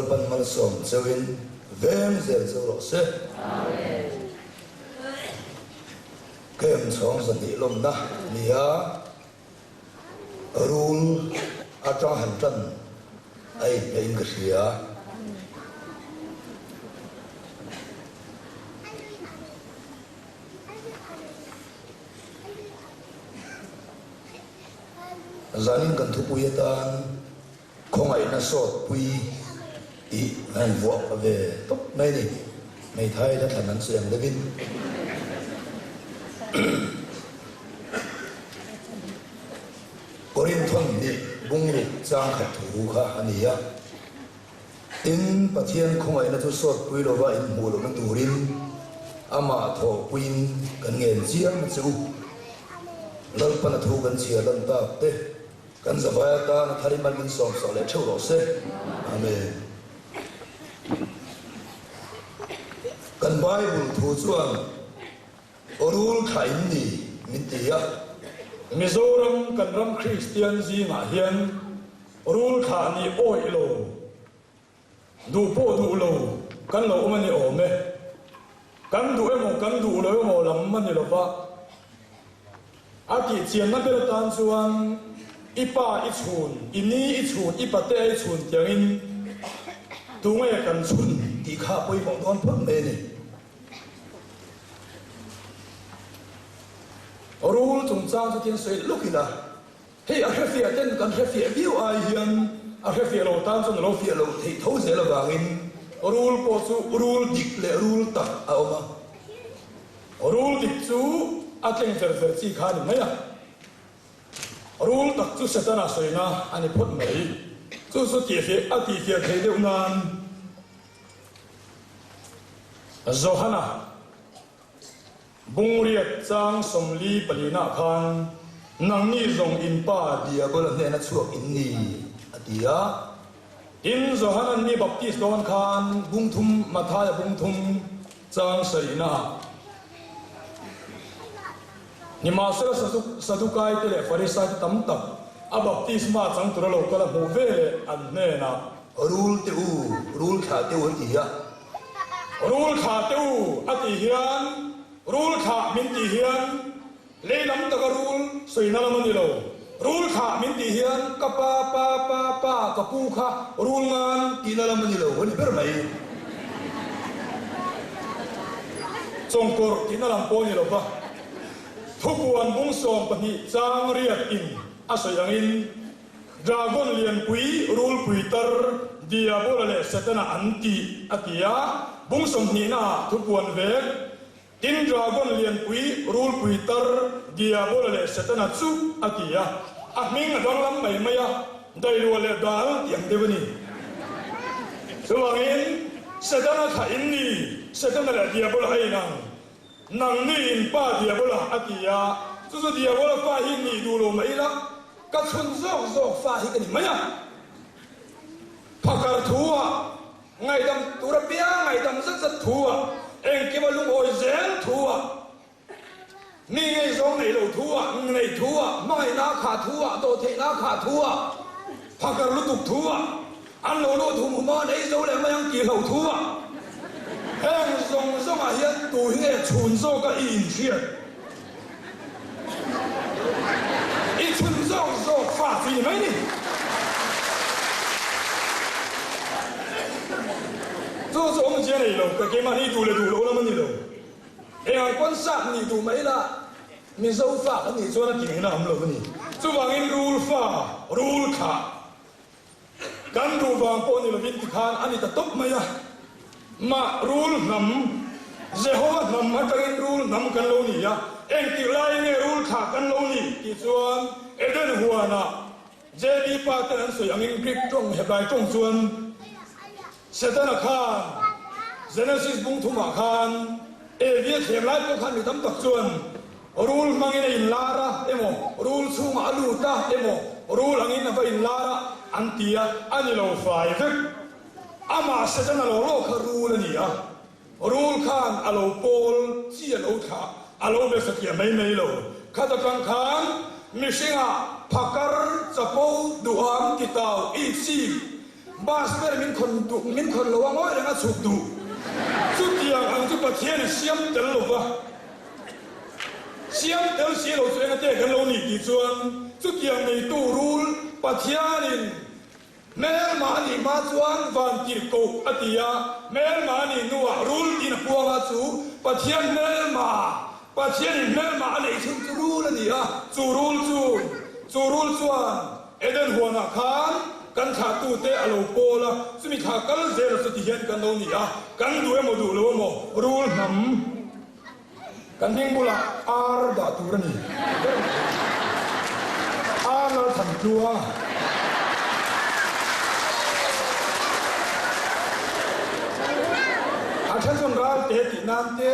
Lalpan malsawm cheuhin veng zel cheu rawh se. Kem chhawng 200 lawmna nia rul atang han tan a inhmeh in ka hria. Zanin kan thupui atan khawngaihna sawtpui tih a han vuah ve tawp mai a ni. Hmeithai la thlan an sawi ang deuhin. Korinthon nih bungruk chang khat thu kha a ni a. Tin, Pathian khawngaihna chu sawtpui lova inhmuh lohna turin amah thawhpuiin kan ngen chiang a che u. Lalpan a thu kan chhiar lan tak te, kan zavai atan a thar i mal min sawmsak leh theuh rawh se. Amen. Kan Bible thu chuan rul thlah in ni min ti a. Mizoram kan ram Kristian zingah hian Rul thlah nih awih lo, duh pawh duh lo kan lo awm a ni awm e. Kan duh emaw kan duh lo emaw lam a ni lo va. A tih chianna ber atan chuan i pa i chhun, i ni i chhun, i pate a i chhun tiangin tunge kan chhun tih kha a pawimawh dawn phawt mai a ni. Rul chungchang chu thian sawi lawk ila. Hei a hrefiah ten kan hrefiah viau ai hian a hrefiah lo tan chuan a lo fiah loh theih tho zel avangin rul pawh chu rul dik leh rul tak a awm a. Rul dik chu a tleng ver ver chi kha a ni mai a, rul tak chu Setana sawina a ni phawt mai. Chu chu tihfiah a tihfiah theih deuh nan Johana. Bungriat chang 44 nah khan nangni zawng in pa Diabola hnena chhuak in ni, a ti a. Tin, Johanan mi baptist dawn khan bung thum Mathaia bung thum chang sarihnaah, Nimahsela Sadukai te leh Farisai te tam tak a baptisma chang tura lo kal a hmuh ve leh an hnenah, Rul te u, rul thlah te u a ti a. Rul thlah te u a tih hian rul thlah min tih hian lei lam taka rul sawina lam a ni lo. Rul thlah min tih hian ka pa pa pa pa ka pu kha rul ngan tihna lam a ni lo a ni ber mai. Chawngkawrh tihna lam pawh a ni lo va. Thupuan bung 12 chang riat in a sawi angin Dragon lianpui, rulpui tar, Diabola leh Setana an tih, a ti a. Bung sawmhnihnaah thupuan vek, Tin, dragon lianpui, rulpui tar, Diabola leh Setana chu, a ti a. A hming a danglam mai mai a, Dailua leh Dal tih ang deuh a ni. Chuvangin, Setana thlah in ni, Setana leh Diabola a inang. Nangni in pa Diabola a ti a, chu chu Diabola fa hi nih duh lo mah ila, ka chhun zawk zawk fa hi ka ni mai a. Phakar thu ah, ngaihdam tur apiang ngaihdam zat zat thu ah, engkim a lungawi zel thu ah, mi ngaihzawng neih loh thu ah, ngneih thu ah, hmangaihna a khah thu ah, dawhtheihna a khah thu ah, phakar lutuk thu ah, An lo lut hum hum a, an ei zo leh mai ang tih hlo thu a. Heng zawng zawngah hian tu hi nge chhun zawk a i inhriat? I chhun zawk zawk fa chu i ni mai ni. Chu chu awmzia nei lo, ka keimahni duh leh duh loh lam a ni lo. Eng ang pawn sap nih duh mai la, Mizo fa kan nih chuan a tihna awm lo a ni. Chuvangin rul fa, rul thlah. Kan duh vang pawh ni lovin tikhan a ni ta tawp mai a. Mah rul hnam, Jehova hnam atangin rul hnam kan lo ni a, engtik laiin nge rul thlah kan lo ni tih chuan Eden huanah JB pa ten an sawi angin Greek tawng, Hebrai tawng chuan Setana khan Genesis bung thumah khan Evi a thlem lai pawh khan mi tam tak chuan Rul hmangin a inlar a emaw, rul chhungah a lut a emaw, rul angin a va inlar a an ti a, a ni lo fai vek. Amah Setana lo lawk kha rul a ni a, rul khan a lo pawl chi a lo thlah, a lo be satliah mai mai lo. Khat atang khan mihringah phakar, chapo, duham, titau, itsik. Bus ber min khawn duh, min khawn lo a ngawi reng a chhuk duh. Chutiang ang chu Pathian in siam tel lo va, siam tel si lo chu engate kan lo nih tih chuan chutiang neitu rul Pathian in hmelma a nih hma chuan van tirhkoh a ti a, hmelma a nih hnuah rul tiin a puang a chu Pathian hmelma Pathian in hmelma a neih chhun chu rul a ni a, chu rul chu chu rul chuan Eden huanah khan kan thlahtute a lo pawl a, chumi thla kal zel a chuti hian kan lo ni a, kan duh emaw duh lo emaw rul hnam kan hming bulah ar dah tur a ni ber mai. Ar lal than tlua. A then chuan ral te tih nan te,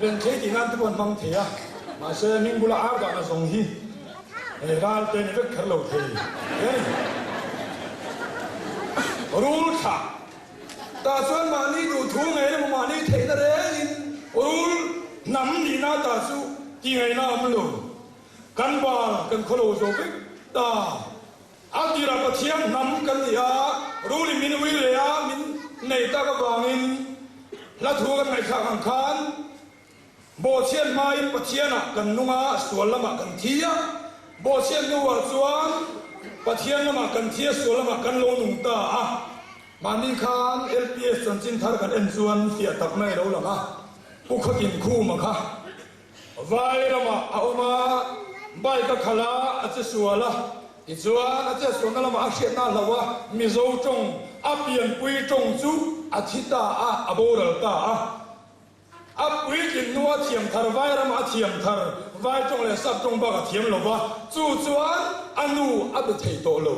ren thei tih nan te pawh an hmang thei a, mahse hming bula ar dahna zawng hi Hei ral te ni vek kher lo thei a ni. Rul thlah tah chuan mahni duhthu ngei emaw mahni theihna rengin rul hnam nihna tah chu ti ngaihna a awm lo. Kan bal kan khaw lo zo vek ta. A tirah Pathian hnam kan ni a, rulin min ui leh a, min nei tak avangin hla thu kan ngaihthlak ang khan Bawhchhiat hmain Pathianah kan nung a, sual lamah kan thi a. Bawhchhiat hnuah chuan Pathian lamah kan thi a, sual lamah kan lo nung ta a. Mahni khan LPS chanchin thar kan en chuan fiah tak mai a lo lang a, Pu Khawtin Khuma kha Vai ramah a awm a, bike a khalh a, a che sual a. Tichuan a che sualna lamah a hriatna a hloh a, Mizo tawng a pianpui tawng chu a thi ta a, a boral ta a. A puitlin hnua thiam thar vai rama a thiam thar vai tawng leh sap tawng bak a thiam lo va, chu chuan a nu a be thei tawh lo.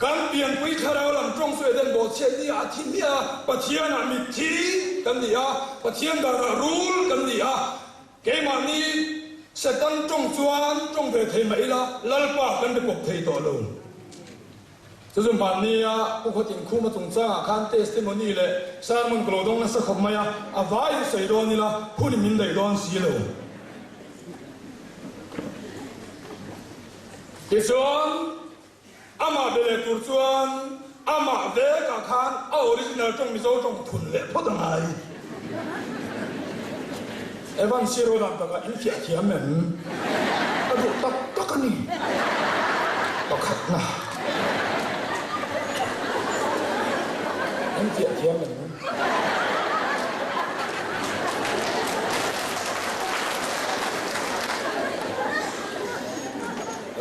Kan pianpui thlarau lam tawng chu Eden bawhchhiat ni ah a thi hmiah a, Pathian ah mitthi kan ni a, Pathian danah rul kan ni a, keimahni Satan tawng chuan tawng ve thei mah ila Lalpa kan be pawp thei tawh lo. Chu chu hmannia Pu Khawtin Khuma chungchangah khan testimony leh sermon ka lo dawng nasa khawp mai a, a vaiin sawi dawn ila hun in min daih dawn si lo. Tichuan, amah be leh tur chuan amah vekah khan a original tawng Mizo tawng thun leh phawt a ngai. Evan Siro dan takah in fiah thiam em? A duh tak tak a ni. Pakhatna. In fiah thiam em?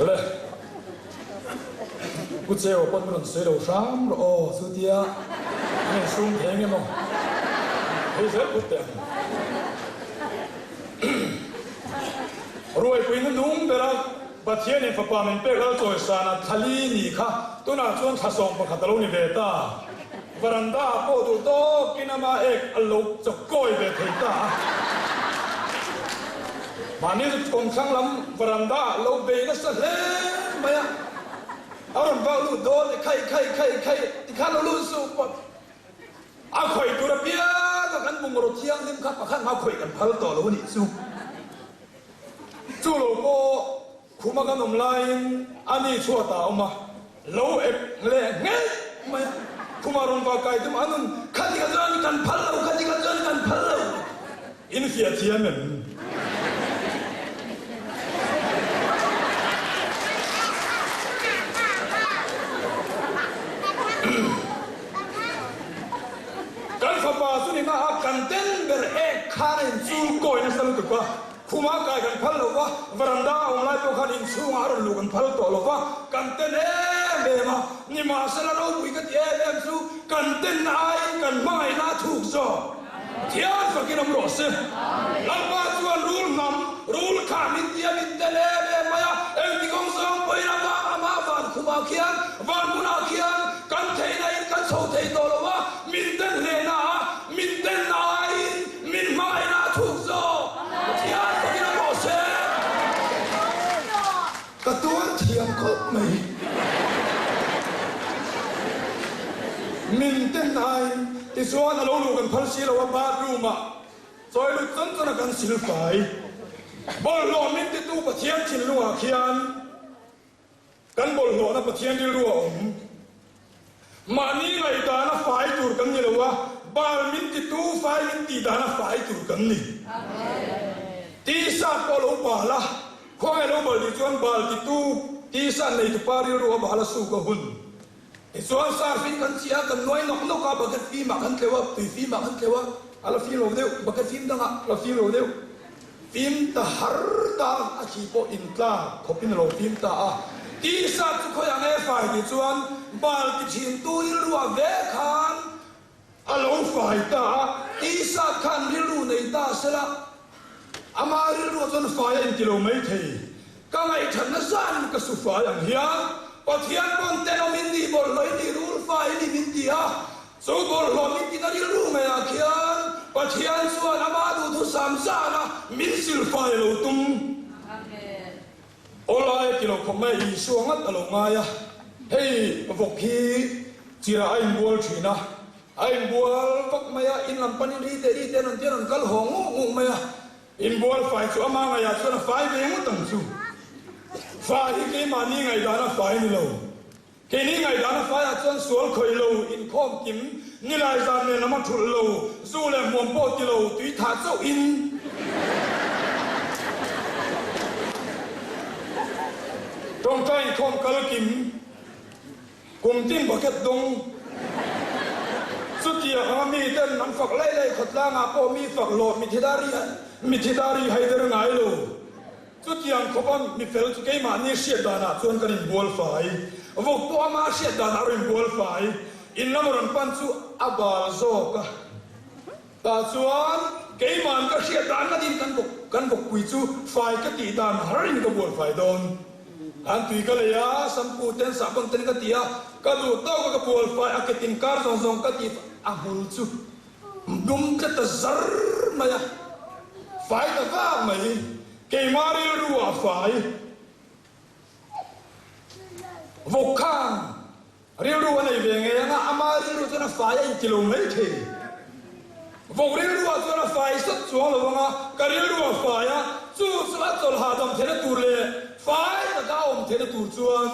Le. Pu Cheu pawn rawn sawi lo hram rawh aw chutia an insum thei nge maw? Hei zel put teh ang. Ruaipui na nung bera Pathian in fapa min pek lal chawisan a thlali ni kha tunah chuan thla 11 a lo ni ve ta. Varanda ah pawh duh tawkin ama ek a lo chawkawi ve thei ta a. Mahni chu kawmthlang lam varanda ah lo bei nasa hle mai a. A rawn vak lut dawn e khai khai khai khai tikhan lo lut suh pawh a khawih tur apiang a kan bungraw thianghlim kha pakhat hma khawih kan phal tawh lo a nih chu. Chu lo pawh Khuma kan awm laiin a ni chhuat ah a awm a, lo ep leh ngei mai a. Khuma rawn va kai tum a nun, Khati kha chuan kan phal lo, khati kha chuan kan phal lo. In fiah thiam em? Kan fapa chu ni maha kan ten ber ek khan a inchul kawi nasa lutuk a. Khuma kai kan phal lo va, varanda a awm lai pawh khan inchhungah a rawn luh kan phal tawh lo va, kan ten em em a, nimahsela ropui ka ti em em chu kan tenna aiin kan hmangaihna a thuk zawk. Pathian fakin awm rawh se. Lalpa chuan rul hnam, rul kha min ti a, min ten em em mai a, engti kawng zawng pawhin a vang ama van khumah khian, van hmunah khian kan theihna in kan chho thei tawh lo va, min ten hlehna a, min tenna aiin Min hmangaihna a thuk zawk Pathian takin a rawh se. Ka tuar thiam khawp mai. Min ten aiin tichuan a lo luh kan phal si lo a, bathroom ah chawi lut chawn chawn a kan sil fai. Bawlhhlawh min titu Pathian thinlungah khian kan bawlhhlawhna Pathian rilru a awm. Mahni ngaihdana fai tur kan ni lo a, bal min titu fai min tih dana fai tur kan ni. Tisa pawh lo bal a, khawngaih lo bal tih chuan bal titu tisa neitupa rilru a bal a suk a hun. Tichuan sar fim kan chiah a, kan nuai nawk nawk a, bucket fimah kan tleuh a, tui fimah kan tleuh a, a la fim lo deuh, bucket fim dangah a la fim lo deuh. Fim ta har ta a thli pawh intla khawpin a lo fim ta a. Tisa chu khawi ang e fai tih chuan bal ti thintu rilruah ve khan a lo fai ta a. Tisa khan rilru nei ta sela ama rilruah chuan fai a inti lo mai thei. Ka ngaihthatna zan ka su fai ang hian Pathian pawn tenawm in nih bawlhhlawh in nih rul fai in nih min ti a. Chu bawlhhlawh min tina rilru ngeiah khian Pathian chuan ama duhthusam zana min silfai lo tum. Aw lai a ti lo khawp mai, Isua ngat a lo ngai a, hei vawk hi chirah a inbual thin a, a inbual vak mai a, in lam panin ri teh ri teh an rawn tia rawn kal haw ngut ngut mai a, inbual fai chu ama ngaihah chuan a fai ve ngut ang chu. Fai hi keimahni ngaihdan a fai ni lo. Keini ngaihdan a faiah chuan sual khawih lo, inkhawm kim, nilai zan nen lam a thulh lo, zu leh hmuam pawh ti lo, tui thah chauh in. Tawngtai inkhawm kal kim, kum tin bucket dawng. Chutiang anga mi ten an fak laih laih khawtlangah pawh mi fak hlawh mithidari mithidari haider ngai lo. Chutiang khawpa mi fel chu keimahni hriat danah chuan kan inbual fai. Vawk pawh ama hriat danah a rawn inbual fai. In lam a rawn pan chu a bal zawk a. Tah chuan keiman ka hriat dan ngatin kan vawk kan vawkpui chu fai ka tih dan har in ka bual fai dawn. An tui ka lei a, shampoo ten sahbawn ten ka ti a, ka duh tawk a ka bual fai a ketin kar zawng zawng ka tih a hmul chu Dum tlat ta zar mai a, fai ta vak mai, keimah rilru ah fai vawk khan rilru a nei ve ngei ang a, ama rilru chuan a fai a inti lo mai thei. Vawk rilru ah chuan a fai sawt chuang lo ang a, ka rilru a fai a, chu chu a chawlh hahdam theihna tur leh fai taka a awm theihna tur chuan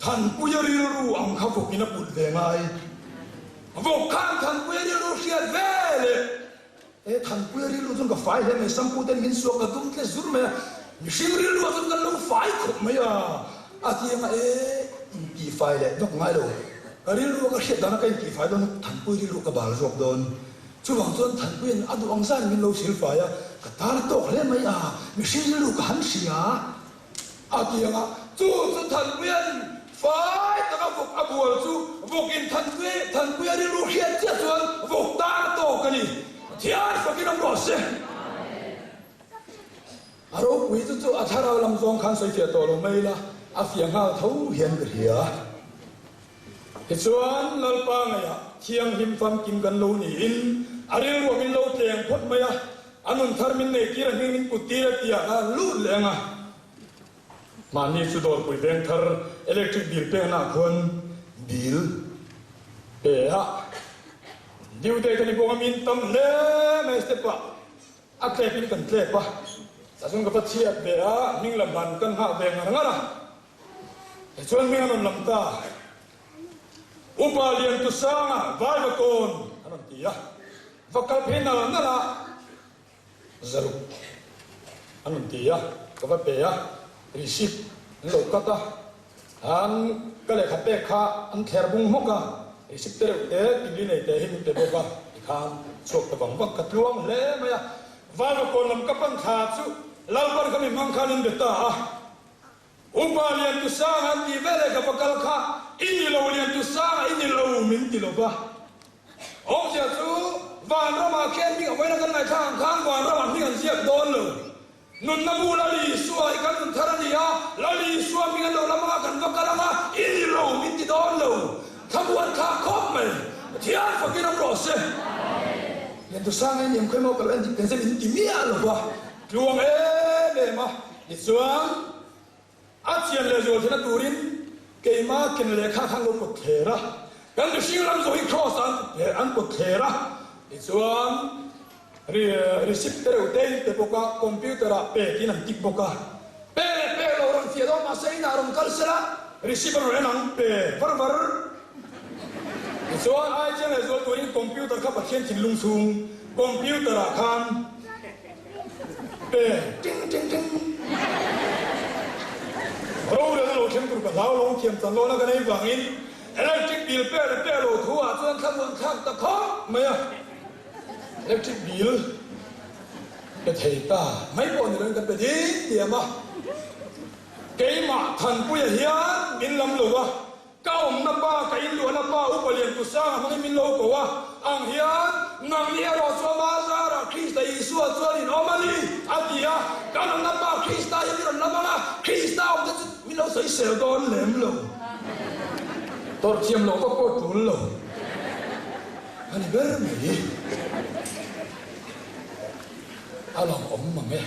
Thanpuia rilru ang kha vawkin a put ve ngai. Vawk khan Thanpuia rilru hriat ve leh e Thanpuia rilru chuan ka fai hle mai, shampoo ten min suak ka dum tle zur mai a, mihring rilru ah chuan kan lo fai khawp mai a, a ti anga e intihfai leh vak ngai lo, ka rilru a ka hriat dan a ka intihfai dawn a Thanpuia rilru ka bal zawk dawn, chuvang chuan Thanpuia'n a duh ang zan min lo silfai a, ka tan a tawk hle mai a, mihring rilru ka han hria. A ti ang a, chu chu Thanpuia'n fai taka vawk a bual chu vawkin Thanpui Thanpuia rilru hriat chiah chuan vawk tan a tawk a ni. Pathian fakin awm rawh se. A ropui chu chu a thlarau lam zawng khan sawi fiah tawh lo mai ila, a fiah nghal tho hian ka hria. Tichuan Lalpa ngaihah thianghlim famkim kan lo niin a rilruah min lo tleng phawt mai a, A nun thar min nei tir a hming min put tir a tia a lut leh ang a. Mahni chu dawrpui veng thar electric bill pekna ah khuan bill pe a due date a ni bawk a min tam hle mai step ah a tlep in kan tlep a tah chuan ka va chhiat ve a hming lam han kan nghah ve ngar ngar a tichuan hming a rawn lam ta Upa Liantusanga Vaivakawn a rawn ti a. Va kal phei nal nal a, zaruk an rawn ti a, ka va pe a, receipt an lo cut a, an ka lehkha pek kha an thler bung hmawk a, receipt te reuh te tingli nei te hi min pe bawk a, tikhan chhuak ta vang vang ka tluang hle mai a, Valvakawn lam ka pan thla chu Lalpan kha mi hmang khan in be ta a, Upa Liantusanga an tih veleh ka va kal kha i ni lo Liantusanga i ni lo min ti lo va. Awmzia chu vanramah khian hming a vawiin a kan ngaihthlak ang khan vanramah hming an ziak dawn lo. Nunna bu Lal Isua hi kan nun thar a ni a, Lal Isua hming an lo lam anga kan va kal anga i ni lo min ti dawn lo. Thlamuan thlak khawp mai. Pathian fakin awm rawh se. Liantusanga i ni ang khawi maw ka lo en dik pen se min ti miah lo va. Tluang em em a, tichuan a chian leh zual theihna turin keima ken lehkha khan lo pawt thler a, kan mihring ram zawh hi Kraws ah an pawt thler a, tichuan receipt te reuh te in pe bawk a, computer ah pek in an tik bawk a, pe leh pek lo rawn fiah dawn mahse inah rawn kal sela receipt a rawn en ang pe var var. Tichuan ai chiang leh zual turin computer kha Pathian thinlung chhung computer ah khan pe ting ting ting. Rorelna lo thleng tur ka hlau lo thiam chan lohna ka nei vangin electric bill pek leh pek lo thu ah chuan thlamuan thlak ta khawp mai a. Electric bill pe thei ta mai pawh ni loin kan pe ding diam a. Keimah Thanpuia hian min lam lo a, ka awmna pa, ka inluahna pa Upa Liankusanga hmangin min lo ko a, ang hian nangni erawh chu ama zarah Krista Isua chuan in awm a ni, a ti a. Kan awmna pa Krista hi min rawn lam ang a, Krista awmte chu min lo sawisel dawn lem lo. Tawrh thiam loh vak pawh tul lo a ni ber mai. A lang awm mang e.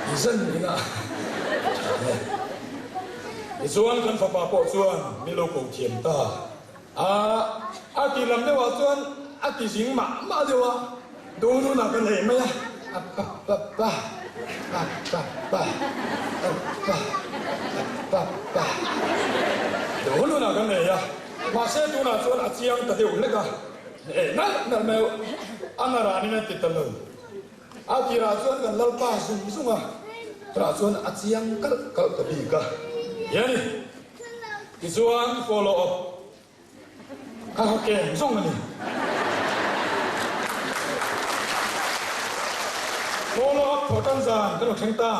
I zan ina tha e. Tichuan kan fapa pawh chuan min lo ko thiam ta a, a ti lam deuhah chuan a ti zing mah mah deuh a, Dununah ka nei mai a, a pa pa pa, pa pa pa, a pa a pa pa. Dununah ka nei a, mahse tunah chuan a chiang ta deuh hlek a. Heh nalh nalh mai a naranin a ti ta lo. A tirah chuan kan Lalpa zung zung a, tunah chuan a chiang kalh kalh ta bik a. Hiani tichuan follow up kha kha keng zawng a ni. Follow up thawh tan zan kan lo thleng ta.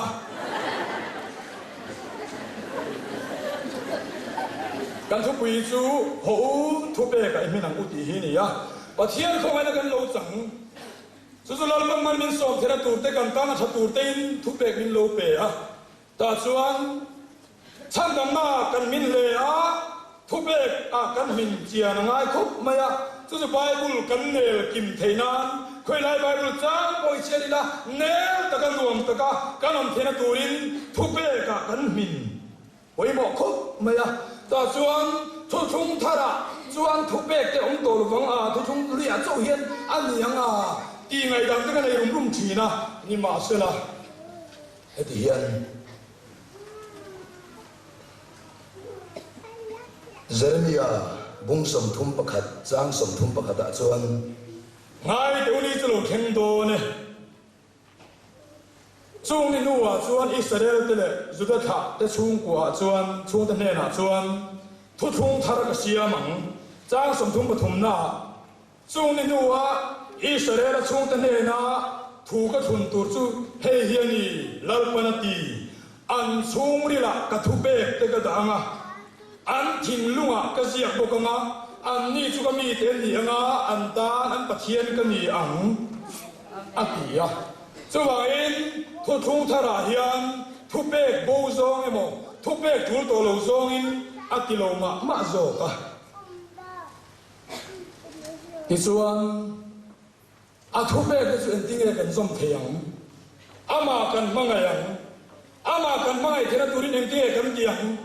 Kan thupui chu haw u thupek a i hmin ang u tih hi a ni a, Pathian khawngaihna kan lo chang. Chu chu Lalpan man min sawm theihna tur te kan tan a tha tur tein thupek min lo pe a, tah chuan chhandamna kan min hle a, Thupek ah kan hmin chian a ngai khawp mai a, chu chu Bible kan nel kim thei nan khawilai Bible chang pawh i chhiat ila nel taka nuam taka kan awm theihna turin thupek ah kan hmin pawimawh khawp mai a. Tah chuan thuthlung tharah chuan thupek te awm tawh lovang a, thuthlung riah chauh hian a ni ang a tih ngaihdan te ka nei rum rum thin a, nimahsela heti hian Jeremia bung 31 chang 31 ah chuan. Ngai deuh ni chu lo thleng dawn e. Chung ni hnuah chuan Israel te leh Juda thlah te chhungkuaah chuan chhungte hnenah chuan thuthlung thar ka siam ang. Chang 33 naah Chung ni hnuah Israel-a chhungte hnena thu ka thlun tur chu hei hi a ni, Lalpan a ti, An chhungrilah ka thu pek te ka dah ang a, an thinlungah ka ziak bawk ang a, anni chu ka mite an ni ang a, an tan an Pathian ka ni ang, a ti a. Chuvangin thuthlung tharah hian thupek bo zawng emaw, thupek tul tawh lo zawngin a ti lo mah mah zawk a. Tichuan, a thupekte chu engtinge kan zawm thei ang? Amah kan hmangaih ang. Amah kan hmangaih theihna turin engtinge kan ti ang?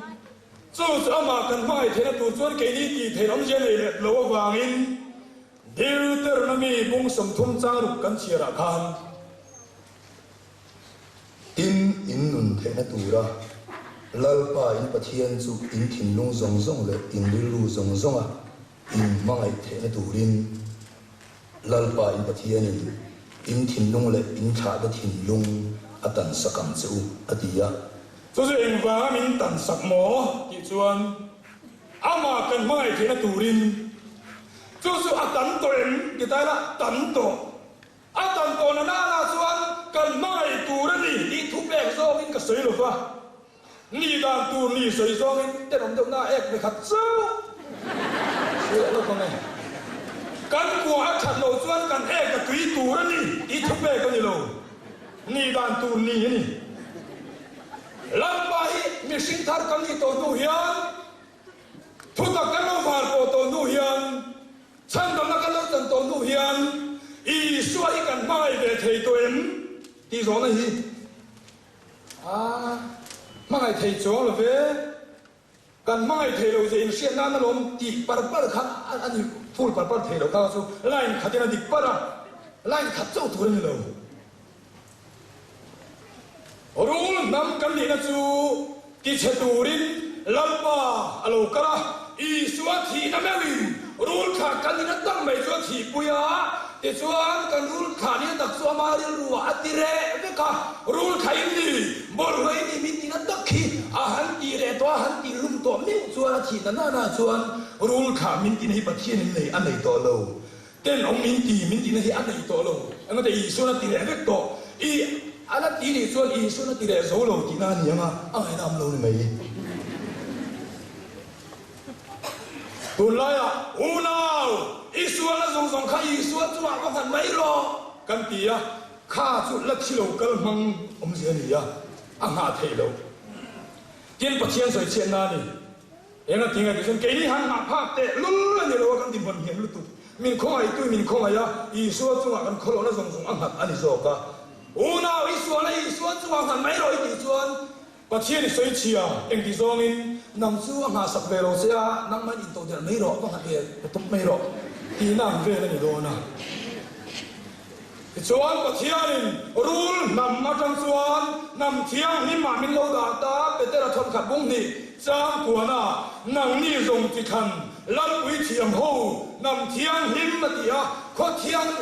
Chu chu amah kan hmangaih theihna tur chuan keini tih theih awmzia nei leh lo avangin Deuteronomy bung 30 chang ruk kan chhiarah khan, Tin, in nun theihna tura Lalpa in Pathian chu in thinlung zawng zawng leh in rilru zawng zawnga in hmangaih theihna turin Lalpa in Pathianin in thinlung leh in thlahte thinlung a tansak ang che u, a ti a. Chu chu engvanga min tansak maw? tih chuan amah kan hmangaih theihna turin chu chu a tan tawh em? ti ta ila, tan tawh. A tan tawhna nana chuan kan hmangaih tur a ni tih thupek zawngin ka sawi lo va, ni dan tur ni sawi zawngin tenawm deuhna a ek ve khat chauh sawi leh lawk ang e. Kan kua a that loh chuan kan ek a tui tur a ni tih thupek a ni lo, ni dan tur ni a ni. Lalpa hi mihring thar kan nih tawh hnu hian thutak kan lo var pawh tawh hnu hian, Chhandamna kan lo chan tawh hnu hian Isua hi kan hmangaih ve thei tawh em tih zawhna hi a hmangaih thei chuang lo ve. Kan hmangaih thei lo zia inhriat nan alawm tih par par kha a ni full par par thei lo kha chu line khatin a dik par a, line khat chauh tur a ni lo. Rul hnam kan nihna chu tichhe turin Lalpa a lo kal a. Isua thihna meuhin rul thlah kan nihna tak mai chu a thihpui a, tichuan kan rul thlah nihna tak chu ama rilruah a ti reh vek a, rul thlah in ni, bawlhhlawh in ni min tihna tak khi a han tih reh tawh a, han tih hlum tawh meuh chuan a thihna nana chuan rul thlah min tihna hi Pathianin nei a nei tawh lo. Tenawm min ti, min tihna hi a nei tawh lo. Engate Isuan a ti reh vek tawh. I a la ti nih chuan Isuan a ti reh zo lo tihna a ni ang a, a ngaihna awm lo ni mai. Tunlaiah unau, i sualna zawng zawng kha Isua chungah va nghat mai rawh kan ti a, kha chu la thi lo kal hmang awmzia a ni a, a nghah theih loh. Tin, Pathian sawichhiatna a ni. Enga tinge tih chuan keini han nghah phak teh lul a ni lo a, kan dinhmun hniam lutuk. Min khawngaihtu min khawngaih a, Isua chungah kan khawlohna zawng zawng a nghat a ni zawk a. Unau, i sualna Isua chungah nghat mai rawh i tih chuan Pathian i sawi chhia, engti zawngin nang chu a nghahsak ve lo che a, nangmah in intodelh mai rawh, va nghat ve ta tawp mai rawh tihna ang vel a ni dawn a. Tichuan Pathianin rul hnam atang chuan hnam thianghlimah min lo dah ta, Petera thawnkhat bung hnih chang kuana nangni zawng chi thlan Lalpui thiam ho hnam thianghlim a ti a, khaw thiang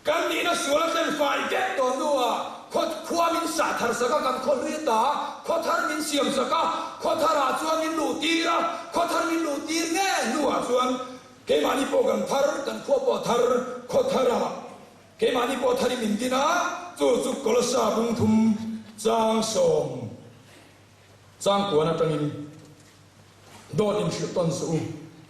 kan nihna sual a tlen fai vek tawh hnuah khaw khua min sah thar sak a, kan khaw hlui ta, khaw thar min siam sak a, khaw tharah chuan min luh tir a, khaw thar min luh tir nge hnuah chuan Keimahni pawh kan thar, kan khua pawh a thar, khaw tharah keimahni pawh tharin min din a, chu chu Kolossa bungthum chang sawm chang kuan atangin dawt inhrilh tawn suh u,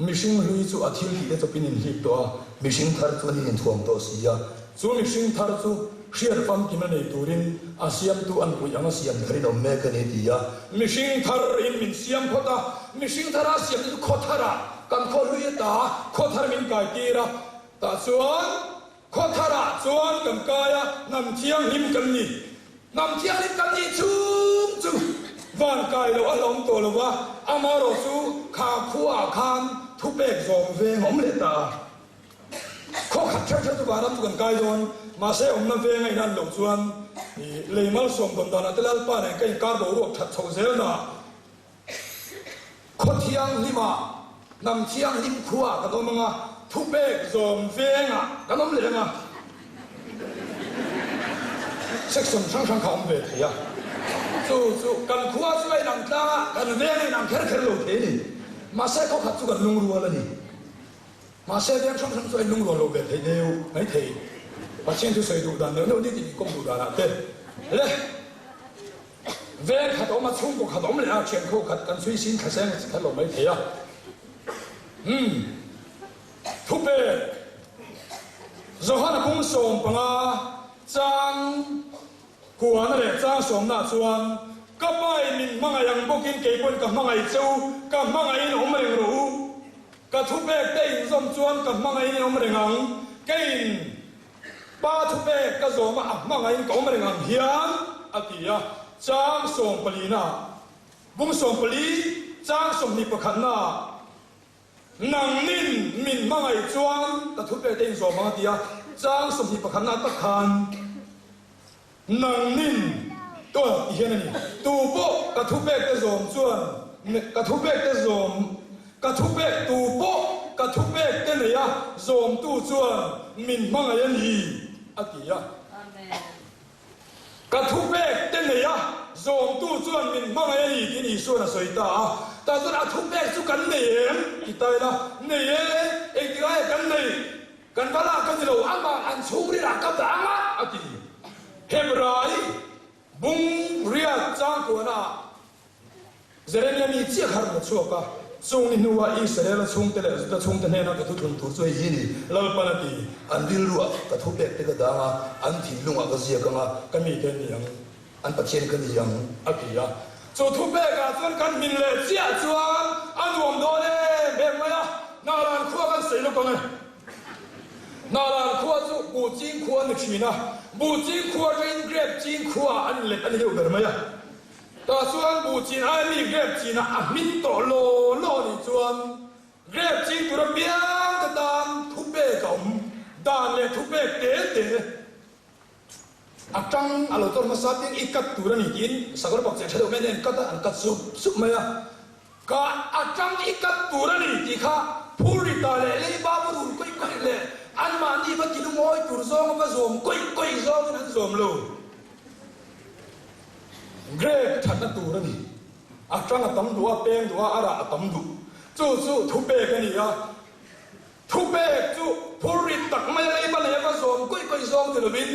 mihring hlui chu a thil tih te chawpin inhlip tawh a, mihring thar chuan in inthuam tawh si a, chu mihring thar chu hriat famkim a nei turin a siamtu an puih ang a siam tharin awm mek a ni ti a. Mihring thar in min siam phawt a, mihring thara siam te chu khaw tharah Kan khaw hlui ata khaw thar min kai tir a, tah chuan khaw tharah chuan kan kai a, hnam thianghlim kan ni. Hnam thianghlim kan nih chhung chu van kai loh a hlawm tawh lo va, amaherawh chu kha khuaah khan thupek zawm veng a awm leh ta a. Khaw khat ṭheuh ṭheuh chu vanram chu kan kai dawn, mahse awmna veng a inan loh chuan lei malsawm dawn danah te Lalpa nen ka inkar boruak ṭhat chhoh zelnaah Khaw thianghlimah, hnam thianghlim khuaah kan awm ang a, thupek zawm vengah kan awm leh ang a. Section hrang hrang kha a awm ve thei a. Chu chu kan khua chu a inang tlang a, kan veng a inang kher kher lo thei a ni. Mahse khaw khat chu kan lungrual a ni. Mahse veng hrang hrang chu a inlungrual lo ve thei deuh mai thei. Pathian thu sawi duh dan neuh neuh nitin inkawm duh danah te le. Veng khat awm a, chhungkaw khat awm leh a, thian khaw khat kan chhui sin thlaseng a chi khat lo mai thei a. Umm. Thupek Johana bung 15 chang kuana leh chang sawmnaah chuan, Ka pain min hmangaih ang bawkin kei pawn ka hmangaih che u, ka hmangaihin awm reng rawh u. Ka thupek te inzawm chuan ka hmangaihin awm reng ang, keiin Pa thupek ka zawm a, a hmangaihin ka awm reng ang hian, a ti a. Chang sawmpalina, bung 14, chang 21 naah, Nangnin min hmangaih chuan ka thupek te inzawm ang, a ti a. Chang 21 naah tak khan, Nangnin tuah ti hian a ni. Tu pawh ka thupek te zawm chuan ka thupek te zawm ka thupek tu pawh ka thupek te nei a zawmtu chuan min hmangaih a ni a ti a. Ka thupek te nei a zawmtu chuan min hmangaih a ni tiin Isuan a sawi ta a. Tah chuan a thupek chu kan nei em? Ti ta ila, nei e, engtikah nge kan neih? Kan va lak ka ni lo, amah an chhungrilah ka dah ang a, a ti. Hebrai bung riat changkuanah Jeremia mi chiah kha a rawn la chhuak a, chung ni hnuah Israela chhungte leh Juda chhungte hnena ka thuthlun tur chu hei hi ni, Lalpan a ti. An rilruah ka thupek te ka dang a, an thinlungah ka ziak ang a, ka mite an ni ang. An Pathian ka ni ang, a ti a. Chu thupekah chuan kan hmin leh chiah chuan a nuam dawn em em mai a, Naran khua kan sawi lawk ang e. Naran khua chu buh ching khua a ni thin a, buh ching khua atangin grape ching khua an inlet a ni deuh ber mai a. Tah chuan buh chin aia mi grape chinah a hmin tawh law law a nih chuan grape ching tur apiang te tan thupek a awm dan leh thupek te te A tang a lo tawr hmasa piang i cut tur a ni tiin sakawr pakceh tha deuh mai an en cut a, an cut sup sup mai a. Ka atang i kat tur a ni tih kha phurrita leh leiba va rul kawih kawih leh anmahni va ti lungawi tur zawnga va zawm kawih kawih zawngin an zawm lo. Grape thatna tur a ni. A tang a tam duh a, peng duh a, a rah a tam duh. Chu chu thupek a ni a. Thupek chu phurrit tak mai a leiba leh va zawm kawih kawih zawng ni lovin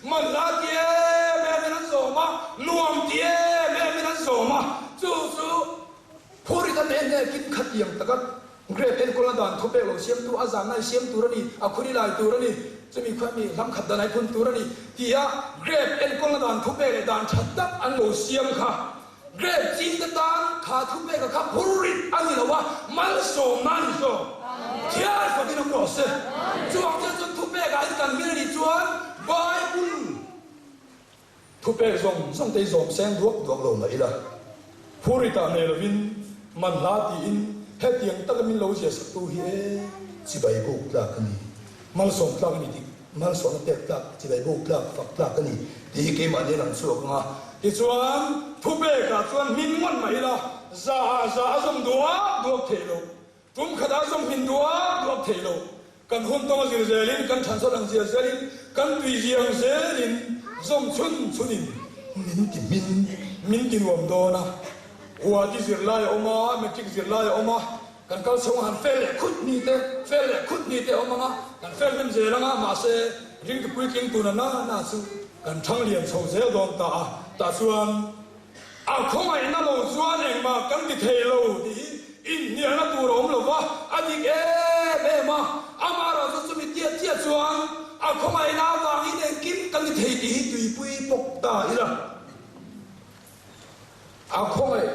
manhla ti em em in an zawm a, nuam ti em em in an zawm a. Chu chu phurrit a nen nen kin khatiang taka Grape enkawlna dan thupek lo siamtu a zanna i siam tur a ni, a khur i lai tur a ni, chumi khuan mi hlam khat dan ai phun tur a ni tia Grape enkawlna dan thupek leh dan tha tak an lo siam kha Grape chingte tan kha thupeka kha phurrit a ni lo a, malsawmna a ni zawk. Thiar fakin awm rawh se. Chuvang chiah chuan thupekah hi kan hmel a nih chuan Bible thupek zawng zawng te hi zawm seng duak duak lo mah ila, phurritah nei lovin manhla tiin hetiang taka min lo ziah saktu hi e chibai buk tlak a ni, malsawm tlak a ni tih Malsawmna pek tlak, chibai buk tlak, fak tlak a ni tih hi keimahni a lang chhuak ang a. Tichuan, thupekah chuan hmin ngawt mah ila, za ah za a zawm duak duak theih loh, tum khat ah zawm hmin duak duak theih loh. Kan hun tawng a zir zelin, kan thansawt ang zir zelin, kan tui ziang zelin zawm chhun chhunin min ti hmin, min ti nuam dawn a. Huati zirlai a awm a, matric zirlai a awm a. Kan kal chhung han fel leh khut ni te, fel leh khut ni te a awm ang a, kan fel hnem zel ang a, mahse ringtu puitling tuna na na chu kan thang lian chho zel dawn ta a, tah chuan a khawngaihna lo chuan engmah kan ti thei lo tih hi inhnialna tur a awm lo va, a dik em em a, amaherawhchu chumi tiat chiah chuan a khawngaihna avangin engkim kan ti thei tih hi tuipui pawk ta ila. A khawngaih,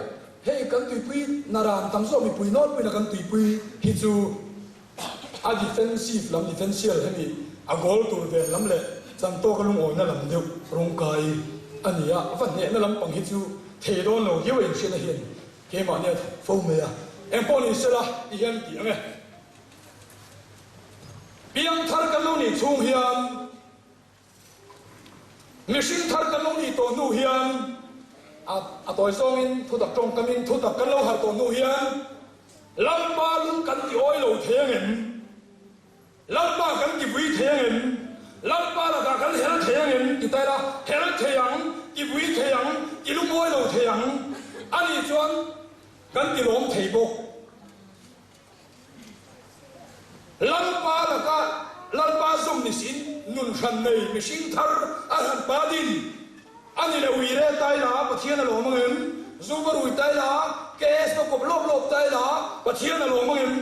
hei kan tuipui naran tam zawk mipui nawlpuina kan tuipui hi chu a defensive lam, defensial hemi a goal tur ven lam leh chantawka lungawina lam deuh rawngkai a ni a, va hnehna lampang hi chu thei dawn lo viau a inhriatna hian keimahni a thawk fo mai a, engpawh ni sela ti hian ti ang e. Piangthar kan lo nih chhung hian. Mihring thar kan lo nih tawh hnu hian a a tawi zawngin thutak tawngkamin thutak kan lo harh tawh hnu hian Lalpa lung kan ti awi lo thei ang em? Lalpa kan ti vui thei ang em? Lalpa lakah kan hel thei ang em? Ti ta ila, hel thei ang, ti vui thei ang, ti lungawi lo thei ang a nih chuan kan ti lawm thei bawk. Lalpa laka Lalpa zawm ni siin nun hran nei mihring thar a hran pa din a ni le. Ui re tai la Pathian a lawm ang em? Zu va rui tai la, KS va kawp lawp lawp tai la Pathian a lawm ang em?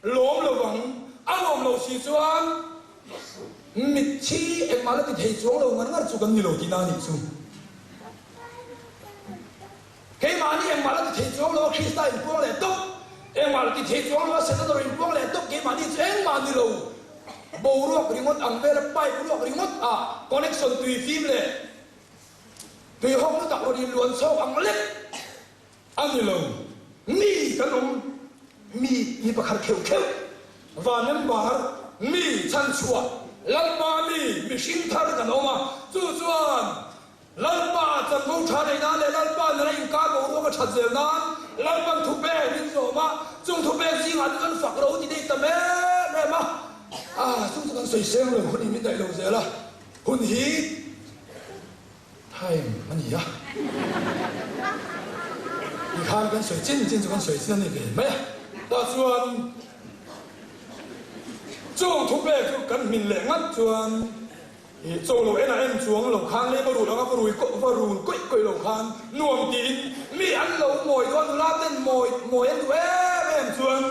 Lawm lo vang. A lawm lo si chuan mitthi engmah la ti thei chuang lo ngar ngar chu kan ni lo tihna a nih chu. Keimahni engmah la ti thei chuang lo a Krista inpuang leh tawp, engmah la ti thei chuang lo a Setana rawn inpuang leh tawp, keimahni chu engmah ni lo, boruak ringawt ang vela pipe ruak ringawt ah connection tui fim leh tui hawk na tak rawn inluan chhawk ang lek a ni lo. Mi kan awm, mi mi pakhat kheuh kheuh, van member, mi chhanchhuah, Lalpa mi, mihring thar kan awm a, chu chuan Lalpa chanvo tha neih nan leh Lalpa nena inkar boruak a that zel nan Lalpan thupek min zawm a, chung thupek zingah chu kan fak ro ti daih ta em em a, ah chung chu kan sawi seng lo hun hi min daih lo zel a, hun hi time a ni a, tikhan kan sawi chin chin chu kan sawi chin a ni ve mai a, tah chuan chung thupek chu kan hmin leh ngat chuan. I cho lo en a en chuang lo khan lei va rul anga va rui va rul kawih kawih lo khan nuam tiin mi an lo mawi duh a, nula ten mawi mawi an duh em em chuan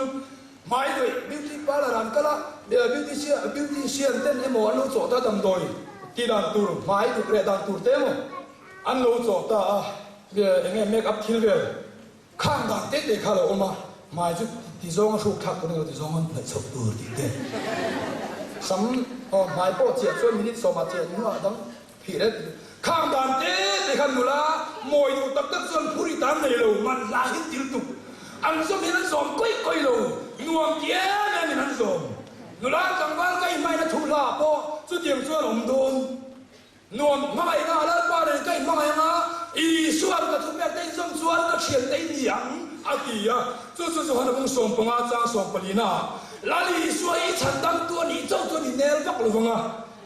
hmai dawih beauty parlour an kal a, beautician beautician ten emaw an lo chawh ta damdawi tih dan tur hmai duk reh dan tur te emaw an lo chawh ta a, enge make up thil vel. Khang dan te te kha lo awm a, hmai chu ti zawng a hruk thlak tur emaw ti zawng an hnaih chhoh tur tih te. Sam aw hmai pawh chiah chuan minute sawmah chiah hnuah dang phih reng tih te. Khang dan te te kha nula mawi duh tak tak chuan phur i tan nei lo, man hla hin til tuk. An zawm hian an zawm kawih kawih lo, nuam ti em em in an zawm. Nula tlangval ka inhmaina thu hla ah pawh chutiang chuan awm dawn. Nuam hmangaihna a Lalpa nen ka inhmangaih anga, Isua'n ka thupek te inzawm chuan ka thiante in ni ang, a ti a. Chu chu Johana bung 15 chang sawmpalina ah, Lal Isua i chhandamtu a nih chauh chuan i nel vak lo vang a,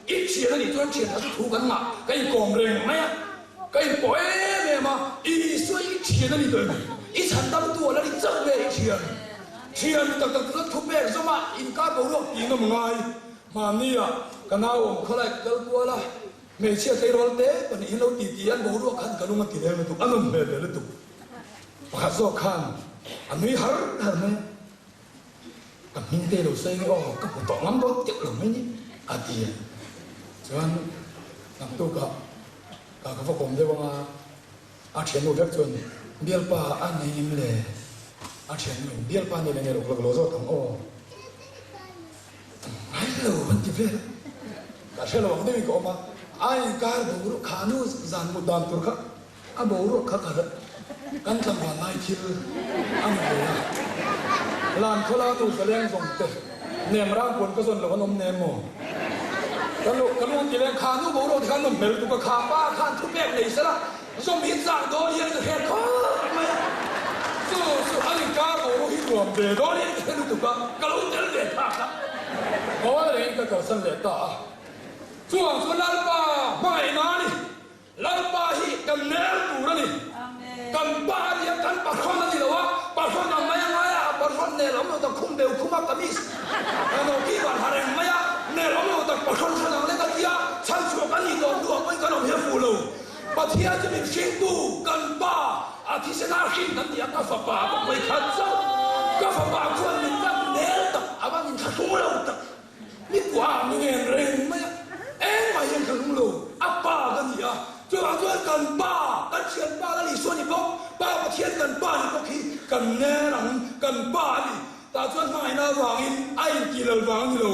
i thian a nih chuan thian tha chu thu kan ngah, ka inkawm reng mai a, ka inpawh em em a, Isua i thian a ni tawh em? I chhandamtu a la ni chauh nge i thian? Thian tak tak chu thupek zawm a, inkar boruak tih nawm ngai. Mahnia ka nau awm khawlai ka kal kual a, hmeichhia tleirawl te pahnih hi lo ti ti an boruak khan ka lung a ti leng lutuk, a nawm hmel ve lutuk. Pakhat zawk khan a nui har har mai a, ka hming te lo sawi nge aw, ka hmu tawh ngam dawn teuh lo mai ni a ti a. Chuan naktukah ka ka va kawm deuh ang a, a thiannu vek chuan bialpa a nei em le? A thiannu bialpa nei le nei lo ka lo zawt ang aw. Ngai lo an ti vel a, ka hre lo ang deuhin ka awm a, a inkar boruak kha nu zan mut dan tur kha a boruak kha ka kan tlangval lai thil a ni ve a, lan khawla nu zaleng zawng te nem rang pawn ka zawn lo an awm nem maw? Ka lu ka lu an ti leng kha nu boruak te khan nawm hmel lutuk a, kha pa khan thu pek nei sela zawm hi chak dawn hian ka hre khawp mai a, chu chu an inkar boruak hi nuam ve dawn hian ka hre lutuk a, ka lo tel ve phak a, ngawi rengin ka kalsan leh ta a, chuvang chuan Lalpa hmangaihna a ni. Lalpa hi kan nel tur a ni. Kan pa a ni a, kan pahrawn a ni lo a, pahrawn ang mai a ngai a, a pahrawn nel awm lo tak khum beu khum a, kamis noki van ha reng mai a, nel awm lo tak pahrawn hran ang lek a tia, chhan chhuak a ni tawh hnuah pawhin kan awm hi a fuh lo. Pathian chu min hringtu, kan pa, a thisen a hrin kan ti a, ka fapa ka pawi khat chauh, ka fapa chuan min va nel tak, a va min thlahrung lo tak. Ni kuah mi ngen reng mai a, engmah hian ka lung lo, a pa ka ni a, chuvang chuan kan pa, kan thian pa Lal Isua ni bawk, Pa Pathian kan pa ni bawk hi kan ner ang, kan pa a ni. Tah chuan hmangaihna avangin a intih lal vang a ni lo,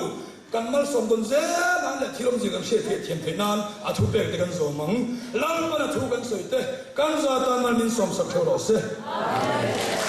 kan malsawm dawn zel nan leh thil awmzia kan hriat theih thiam theih nan a thupek te kan zawm ang. Lalpan a thu kan sawi te, kan za tan mal min sawmsak theuh rawh se. Amen.